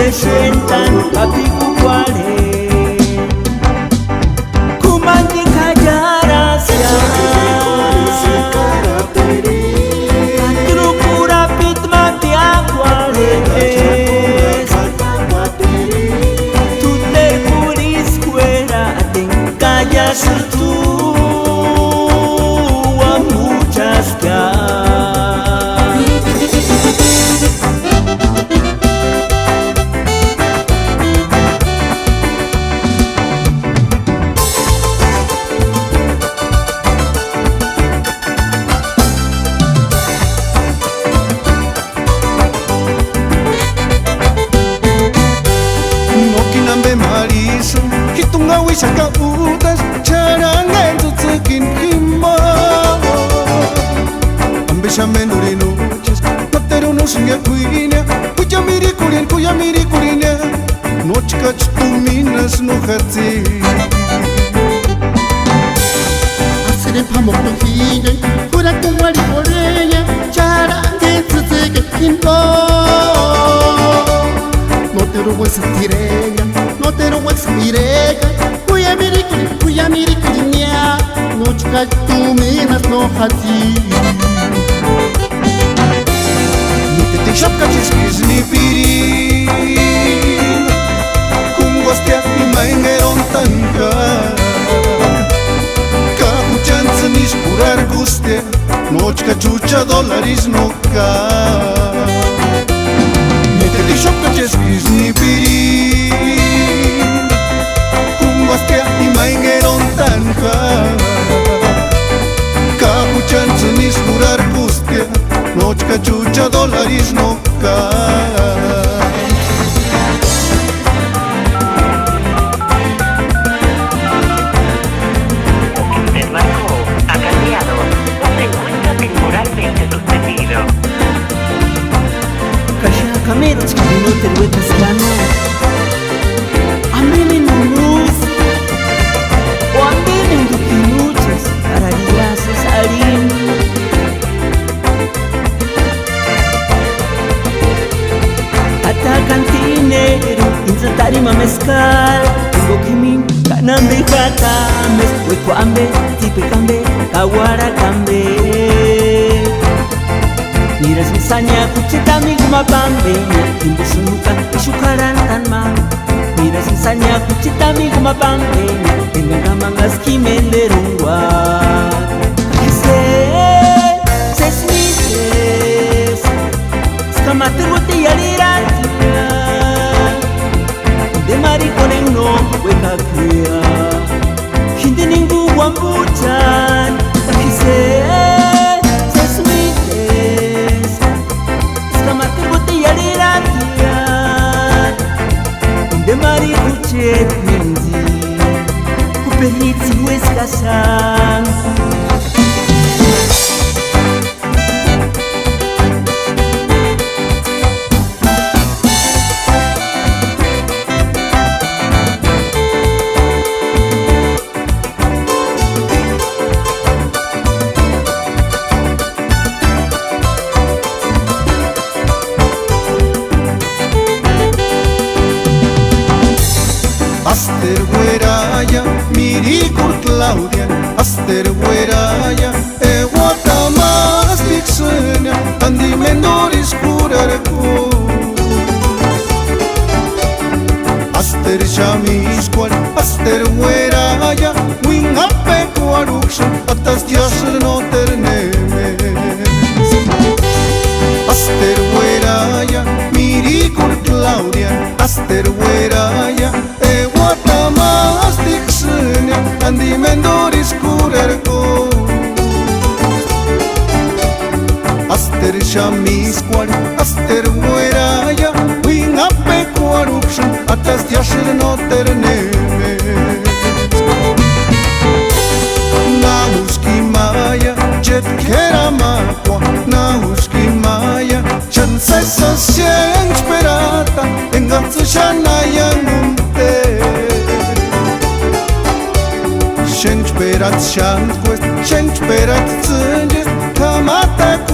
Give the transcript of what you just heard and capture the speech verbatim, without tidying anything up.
Xéntani kapikukuarhe, k'umanchekua k'ayarasia. Ka t'iruk'u urapiti ma piákuarhe, t'u terkurhiskuera k'ayasï t'u uanguchaskia. Nókini ambe ma arhisïnga, jítunga uíxaka útasï ch'arangentsïtsïkini jimbo. Ambe xáni méndurini úcheski, nóteruni úsïnga k'uinia, k'uia mirikurhini, k'uia mirikurhinia. Nóchkachi tumina no jatsï. Asïrempki jámukua jínchani, jurakuni uarhikua orheia, ch'arangentsïtsïkini jimbo. Nóteru uéksï t'ireia, nóteru uéksï ireia, k'uia mirikurhini, k'uia mirikurhinia. Nóchkachi tumina no jatsï. Mítetixapka eska ísï nipiringa, junguastia ima enga erontani jaka. Ka juchantsïni ísï kurharkustia, nóchka chúcha dólarisï no ka. Mítetixapka eska ísï nipiringa, junguastia ima enga erontani jaka. Ka juchantsïni ísï kurharkustia, nóchka chúcha dólarisï no ka. Usted marcó ha cambiado. No se encuentra temporalmente suspendido. Ka xáni kamerachi ka nóteru uékasï ka no. Ambe méndurini úska, o ambe méndurini úcheski, arhiriasï sésï arhini. Ata kantineru, intsï tari ma mezcal, jimboka jimini ka na ambe jata, méskua uékua ambe, tsípekua ambe, ka uarhakua ambe. Nirasïnga sáni jucheti amigu ma pámbeni, jimbo sïmbuka ixu k'arhantani ma. Nirasïnga sáni jucheti amigu ma pámbeni, engani kamanhaska íni ménderuani. Ka sésï, sésï míteska, eska ma tírikuti arhiratia, de marikoni enga no uékakea. Jintini jinguni uambuchani, ka ji sésï, sésï míteska, eska ma tírikuti arhiratia, de marikuni jucheti mintsï, juperijtsïni uéskaxani. Ásteru ueraia, mirikuri Claudia, ásteru ueraia, euata mástiksïnia, andi mendurisï kurharku. Ásteru xáni ískuarhu, ásteru ueraia, uinhapekuarhuksïni, atasti iásïri nóteru nemeni. Ásteru ueraia, mirikuri Claudia, ásteru ueraia, euata mástiksïnia, andi mendurisï kurharku. Ásteru xáni ískuarhu, ásteru ueraia, uinhapekuarhuksïni, atasti iásïri nóteru nemeni. Náuski imaia, chéti k'éri amakua, náuski imaia, xáni sési xénhchperata, engats'ï xáni aiangunteri. Xénhchperata xántkuesti, xénhchperata tsînchesti, k'amatekua